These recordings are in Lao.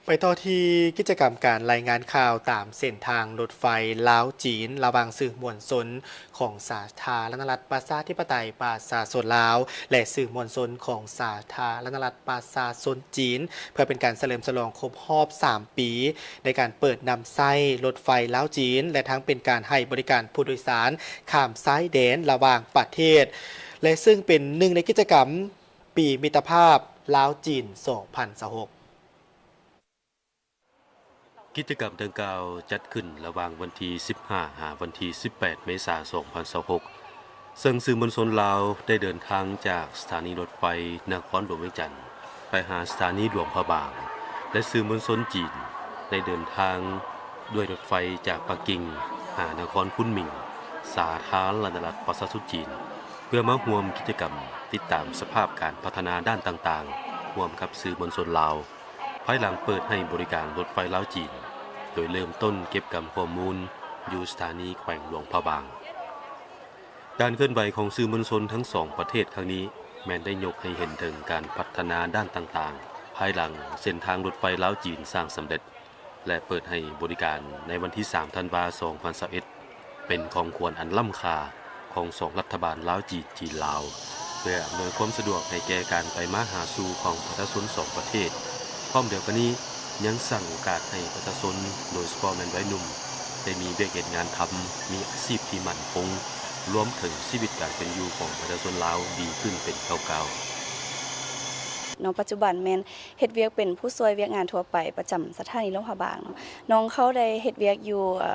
ໄປຕໍ່ທີ່ກິດຈະກຳການລາຍງານຂ່າວຕາມເສັ້ນທາງລົດໄຟລາວ-ຈີນ ລະຫວ່າງສື່ມວນຊົນຂອງສາທາລະນະລັດປະຊາທິປະໄຕປະຊາຊົນລາວ ແລະ ສື່ມວນຊົນຂອງສາທາລະນະລັດປະຊາຊົນຈີນ ເພື່ອເປັນການສະເຫຼີມສະຫຼອງຄົບຮອບສາມປີ ໃນການເປີດນຳໃຊ້ລົດໄຟລາວ-ຈີນ ແລະ ທັງເປັນການໃຫ້ບໍລິການຜູ້ໂດຍສານຂ້າມຊາຍແດນລະຫວ່າງປະເທດ ແລະ ເຊິ່ງເປັນໜຶ່ງໃນກິດຈະກຳປີມິດຕະພາບລາວ-ຈີນ ສອງພັນຊາວຫົກ. ກິດຈະກຳດັ່ງກ່າວຈັດຂຶ້ນລະຫວ່າງວັນທີສິບຫ້າ ຫາວັນທີສິບແປດ ເມສາ ສອງພັນຊາວຫົກ ເຊິ່ງສື່ມວນຊົນລາວໄດ້ເດີນທາງຈາກສະຖານີລົດໄຟນະຄອນຫຼວງວຽງຈັນ ໄປຫາສະຖານີຫຼວງພະບາງ ແລະ ສື່ມວນຊົນຈີນໄດ້ເດີນທາງດ້ວຍລົດໄຟຈາກປັກກິ່ງຫານະຄອນຄຸນໝິງ ສາທາລະນະລັດປະຊາຊົນຈີນ ເພື່ອມາຮ່ວມກິດຈະກຳຕິດຕາມສະພາບການພັດທະນາດ້ານຕ່າງໆ ຮ່ວມກັບສື່ມວນຊົນລາວ. ພາຍຫຼັງເປີດໃຫ້ບໍລິການລົດໄຟລາວ-ຈີນ ໂດຍເລີ່ມຕົ້ນເກັບກຳຂໍ້ມູນຢູ່ສະຖານີແຂວງຫຼວງພະບາງ. ການເຄື່ອນໄຫວຂອງສື່ມວນຊົນທັງສອງປະເທດຄັ້ງນີ້ ແມ່ນໄດ້ຍົກໃຫ້ເຫັນເຖິງການພັດທະນາດ້ານຕ່າງໆ ພາຍຫຼັງເສັ້ນທາງລົດໄຟລາວ-ຈີນສ້າງສຳເລັດ ແລະ ເປີດໃຫ້ບໍລິການໃນວັນທີສາມ ທັນວາ ສອງພັນຊາວເອັດ ເປັນຂອງຂວັນອັນລ້ຳຄ່າຂອງສອງລັດຖະບານລາວ-ຈີນ, ຈີນ-ລາວ ເພື່ອອຳນວຍຄວາມສະດວກໃຫ້ແກ່ການໄປມາຫາສູ່ຂອງປະຊາຊົນສອງປະເທດ. ພ້ອມດຽວກັນນີ້ ຍັງສ້າງໂອກາດໃຫ້ປະຊາຊົນ, ໂດຍສະເພາະແມ່ນໄວໜຸ່ມ, ໄດ້ມີວຽກເຮັດງານທຳ, ມີອາຊີບທີ່ໝັ້ນຄົງ, ລວມເຖິງຊີວິດການເປັນຢູ່ຂອງປະຊາຊົນລາວດີຂຶ້ນເປັນກ້າວໆ. ເນາະ ປັດຈຸບັນແມ່ນເຮັດວຽກເປັນຜູ້ຊ່ວຍວຽກງານທົ່ວໄປປະຈຳສະຖານີຫຼວງພະບາງເນາະ. ນ້ອງເຂົ້າໄດ້ເຮັດວຽກຢູ່ ເອີ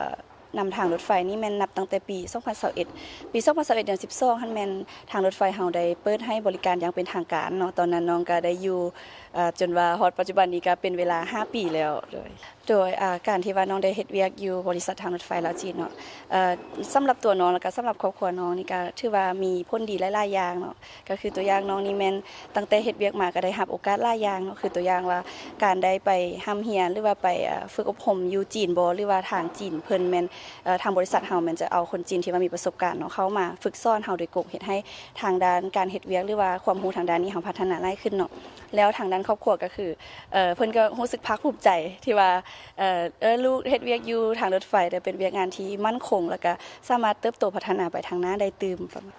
ນຳທາງລົດໄຟນີ້ແມ່ນນັບຕັ້ງແຕ່ປີສອງພັນຊາວເອັດ ປີສອງພັນຊາວເອັດ ເດືອນສິບສອງຫັ້ນແມ່ນທາງລົດໄຟເຮົາໄດ້ເປີດໃຫ້ບໍລິການຢ່າງເປັນທາງການເນາະ. ຕອນນັ້ນນ້ອງກໍໄດ້ຢູ່ ເອີ ຈົນວ່າຮອດປັດຈຸບັນນີ້ກໍເປັນເວລາຫ້າປີແລ້ວ. ໂດຍ ໂດຍ ອາ ການທີ່ວ່ານ້ອງໄດ້ເຮັດວຽກຢູ່ບໍລິສັດທາງລົດໄຟລາວຈີນເນາະ ເອີ ສຳລັບຕົວນ້ອງ ແລ້ວກໍສຳລັບຄອບຄົວນ້ອງນີ້ກໍຖືວ່າມີຜົນດີຫຼາຍໆຢ່າງເນາະ. ກໍຄືຕົວຢ່າງນ້ອງນີ້ແມ່ນຕັ້ງແຕ່ເຮັດວຽກມາກໍໄດ້ຮັບໂອກາດຫຼາຍຢ່າງເນາະ ຄືຕົວຢ່າງວ່າການໄດ້ໄປຮ່ຳຮຽນ ຫຼືວ່າໄປ ເອີ ຝຶກອົບຮົມຢູ່ຈີນບໍ ຫຼືວ່າທາງຈີນເພິ່ນແມ່ນ ເອີ ທາງບໍລິສັດເຮົາແມ່ນຈະເອົາຄົນຈີນທີ່ວ່າມີປະສົບການເນາະ ເຂົ້າມາຝຶກສອນເຮົາໂດຍກົງ ເຮັດໃຫ້ທາງດ້ານການເຮັດວຽກ ຫຼືວ່າຄວາມຮູ້ທາງດ້ານນີ້ເຮົາພັດທະນາຫຼາຍຂຶ້ນເນາະ. ແລ້ວທາງດ້ານຄອບຄົວກໍຄື ເອີ ເພິ່ນກໍຮູ້ສຶກພາກພູມໃຈທີ່ວ່າ ເອີ ເອີ ລູກເຮັດວຽກຢູ່ທາງລົດໄຟ ແຕ່ເປັນວຽກງານທີ່ໝັ້ນຄົງ ແລ້ວກໍສາມາດເຕີບໂຕພັດທະນາໄປທາງໜ້າໄດ້ຕື່ມປະມານ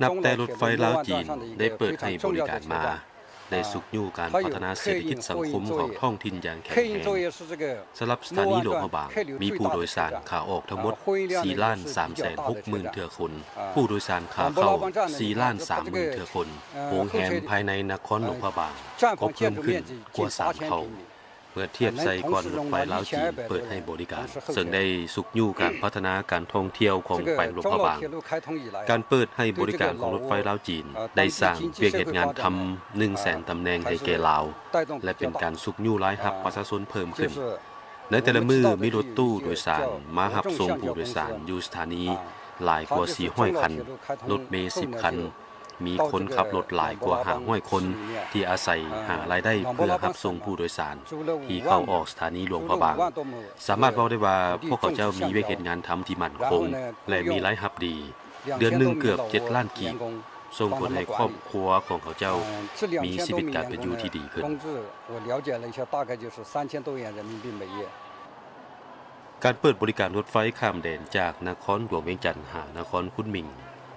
ນັບແຕ່ລົດໄຟລາວ-ຈີນໄດ້ເປີດໃຫ້ບໍລິການມາ ໄດ້ຊຸກຍູ້ການພັດທະນາເສດຖະກິດສັງຄົມຂອງທ້ອງຖິ່ນຢ່າງແຂງແຮງ. ສຳລັບສະຖານີຫຼວງພະບາງ ມີຜູ້ໂດຍສານຂາອອກທັງໝົດສີ່ລ້ານສາມແສນຫົກໝື່ນເທື່ອຄົນ, ຜູ້ໂດຍສານຂາເຂົ້າສີ່ລ້ານສາມໝື່ນເທື່ອຄົນ, ໂຮງແຮມພາຍໃນນະຄອນຫຼວງພະບາງກໍເພີ່ມຂຶ້ນກວ່າສາມເທົ່າ ເມື່ອທຽບໃສ່ກ່ອນລົດໄຟລາວ-ຈີນເປີດໃຫ້ບໍລິການ, ເຊິ່ງໄດ້ຊຸກຍູ້ການພັດທະນາການທ່ອງທ່ຽວຂອງແຂວງຫຼວງພະບາງ. ການເປີດໃຫ້ບໍລິການຂອງລົດໄຟລາວ-ຈີນ ໄດ້ສ້າງວຽກເຮັດງານທຳໜຶ່ງແສນຕຳແໜ່ງໃຫ້ແກ່ລາວ ແລະ ເປັນການຊຸກຍູ້ລາຍຮັບປະຊາຊົນເພີ່ມຂຶ້ນ. ໃນແຕ່ລະມື້ມີລົດຕູ້ໂດຍສານມາຮັບສົ່ງຜູ້ໂດຍສານຢູ່ສະຖານີຫຼາຍກວ່າສີ່ຮ້ອຍຄັນ, ລົດເມສິບຄັນ, ມີຄົນຂັບລົດຫຼາຍກວ່າຫ້າຮ້ອຍຄົນ ທີ່ອາໄສຫາລາຍໄດ້ເພື່ອຮັບສົ່ງຜູ້ໂດຍສານທີ່ເຂົ້າອອກສະຖານີຫຼວງພະບາງ. ສາມາດເວົ້າໄດ້ວ່າພວກເຂົາເຈົ້າມີວຽກເຮັດງານທຳທີ່ໝັ້ນຄົງ ແລະ ມີລາຍຮັບດີ, ເດືອນໜຶ່ງເກືອບເຈັດລ້ານກີບ. ສົ່ງຜົນໃຫ້ຄອບຄົວຂອງເຂົາເຈົ້າມີຊີວິດການເປັນຢູ່ທີ່ດີຂຶ້ນ. ການເປີດບໍລິການລົດໄຟຂ້າມແດນຈາກນະຄອນຫຼວງວຽງຈັນຫານະຄອນຄຸນໝິງ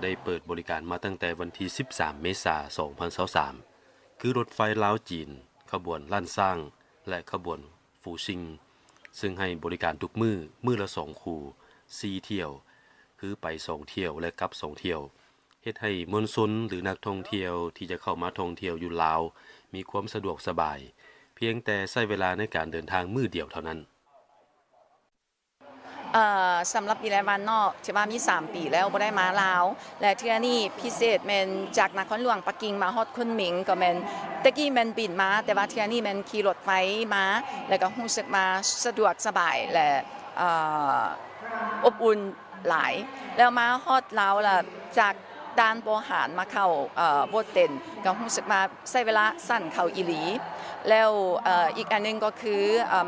ໄດ້ເປີດບໍລິການມາຕັ້ງແຕ່ວັນທີສິບສາມ ເມສາ ສອງພັນຊາວສາມ ຄືລົດໄຟລາວ-ຈີນ ຂະບວນລ້ານຊ້າງ ແລະ ຂະບວນຟູຊິງ ເຊິ່ງໃຫ້ບໍລິການທຸກມື້, ມື້ລະສອງຄູ່, ສີ່ຖ້ຽວ, ຄືໄປສອງຖ້ຽວ ແລະ ກັບສອງຖ້ຽວ. ເຮັດໃຫ້ມວນຊົນ ຫຼື ນັກທ່ອງທ່ຽວທີ່ຈະເຂົ້າມາທ່ອງທ່ຽວຢູ່ລາວ ມີຄວາມສະດວກສະບາຍ, ພຽງແຕ່ໃຊ້ເວລາໃນການເດີນທາງມື້ດຽວເທົ່ານັ້ນ. ເອີ ສຳລັບອີແລະວັນເນາະ ຖືວ່າມີສາມປີແລ້ວບໍ່ໄດ້ມາລາວ ແລະ ເທື່ອນີ້ພິເສດແມ່ນຈາກນະຄອນຫຼວງປັກກິ່ງມາຮອດຄຸນໝິງ ກໍແມ່ນ ແຕ່ກີ້ແມ່ນບິນມາ ແຕ່ວ່າເທື່ອນີ້ແມ່ນຂີ່ລົດໄຟມາ ແລ້ວກໍຮູ້ສຶກວ່າສະດວກສະບາຍ ແລະ ເອີ ອົບອຸ່ນ ຫຼາຍ ແລ້ວມາຮອດລາວລະ ຈາກດ່ານບໍ່ຫານມາເຂົ້າ ເອີ ໂບດເຕັນ ກໍຮູ້ສຶກວ່າໃຊ້ເວລາສັ້ນເຂົ້າອີ່ຫຼີ ແລ້ວ ເອີ ອີກອັນໜຶ່ງກໍຄື ເອີ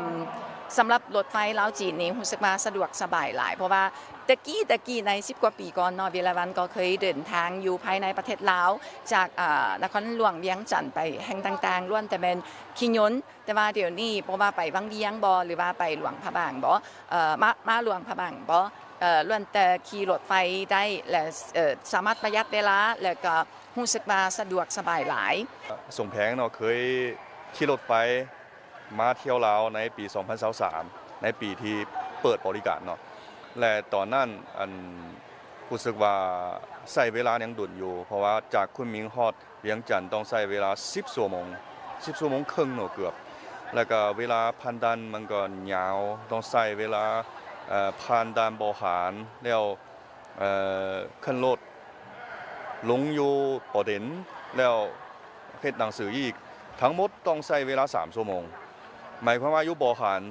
ສຳລັບລົດໄຟລາວ-ຈີນນີ້ ຮູ້ສຶກວ່າສະດວກສະບາຍຫຼາຍ ເພາະວ່າ ແຕ່ກີ້ ແຕ່ກີ້ໃນສິບກວ່າປີກ່ອນເນາະ ວິລະວັນກໍເຄີຍເດີນທາງຢູ່ພາຍໃນປະເທດລາວ ຈາກ ອ່າ ນະຄອນຫຼວງວຽງຈັນໄປແຫ່ງຕ່າງໆ ລ້ວນແຕ່ແມ່ນຂີ່ຍົນ. ແຕ່ວ່າດຽວນີ້ບໍ່ວ່າໄປວັງວຽງບໍ ຫຼືວ່າໄປຫຼວງພະບາງບໍ ເອີ ມາ ມາຫຼວງພະບາງບໍ ເອີ ລ້ວນແຕ່ຂີ່ລົດໄຟໄດ້ ແລະ ເອີ ສາມາດປະຢັດເວລາ ແລະ ກໍຮູ້ສຶກວ່າສະດວກສະບາຍຫຼາຍ. ສົມແພງເນາະ ເຄີຍຂີ່ລົດໄຟ ມາທ່ຽວລາວໃນປີສອງພັນຊາວສາມ ໃນປີທີ່ເປີດບໍລິການເນາະ ແລະ ຕອນນັ້ນ ອັນ ຮູ້ສຶກວ່າໃຊ້ເວລາຍັງດົນຢູ່ ເພາະວ່າຈາກຄຸນໝິງຮອດວຽງຈັນຕ້ອງໃຊ້ເວລາສິບຊົ່ວໂມງ ສິບຊົ່ວໂມງເຄິ່ງເນາະ ເກືອບ ແລ້ວກໍເວລາຜ່ານດ່ານມັນກໍຍາວ ຕ້ອງໃຊ້ເວລາ ເອີ ຜ່ານດ່ານບໍ່ຫານ ແລ້ວ ເອີ ຂຶ້ນລົດ ລົງຢູ່ບໍ່ເດັນ ແລ້ວເຮັດໜັງສືອີກ ທັງໝົດຕ້ອງໃຊ້ເວລາສາມຊົ່ວໂມງ ໝາຍຄວາມວ່າຢູ່ບໍ່ຫານ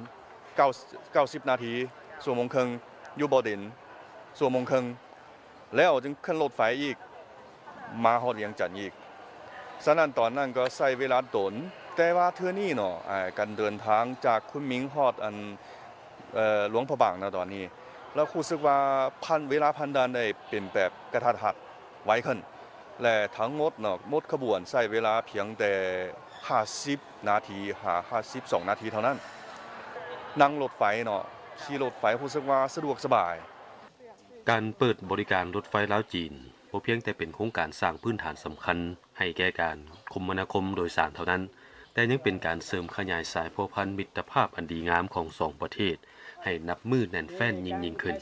ເກົ້າ ເກົ້າສິບນາທີ ຊົ່ວໂມງເຄິ່ງ ຢູ່ບໍ່ເດັນຊົ່ວໂມງເຄິ່ງ ແລ້ວຈຶ່ງຂຶ້ນລົດໄຟອີກ ມາຮອດວຽງຈັນອີກ. ສະນັ້ນຕອນນັ້ນກໍໃຊ້ເວລາດົນ ແຕ່ວ່າເທື່ອນີ້ເນາະ ອາ ການເດີນທາງຈາກຄຸນໝິງຮອດອັນ ເອີ ຫຼວງພະບາງນະຕອນນີ້ ແລ້ວຮູ້ສຶກວ່າຜ່ານ ເວລາຜ່ານດ່ານໄດ້ເປັນແບບກະທັດຮັດ ໄວຂຶ້ນ ແລະ ທັງໝົດເນາະ ໝົດຂະບວນໃຊ້ເວລາພຽງແຕ່ຫ້າສິບນາທີ ຫາຫ້າສິບສອງນາທີເທົ່ານັ້ນ. ນັ່ງລົດໄຟເນາະ ຂີ່ລົດໄຟຮູ້ສຶກວ່າສະດວກສະບາຍ. ການເປີດບໍລິການລົດໄຟລາວ-ຈີນ ບໍ່ພຽງແຕ່ເປັນໂຄງການສ້າງພື້ນຖານສຳຄັນໃຫ້ແກ່ການຄົມມະນາຄົມໂດຍສານເທົ່ານັ້ນ, ແຕ່ຍັງເປັນການເສີມຂະຫຍາຍສາຍພົວພັນມິດຕະພາບອັນດີງາມຂອງສອງປະເທດໃຫ້ນັບມື້ແໜ້ນແຟ້ນຍິ່ງໆຂຶ້ນ.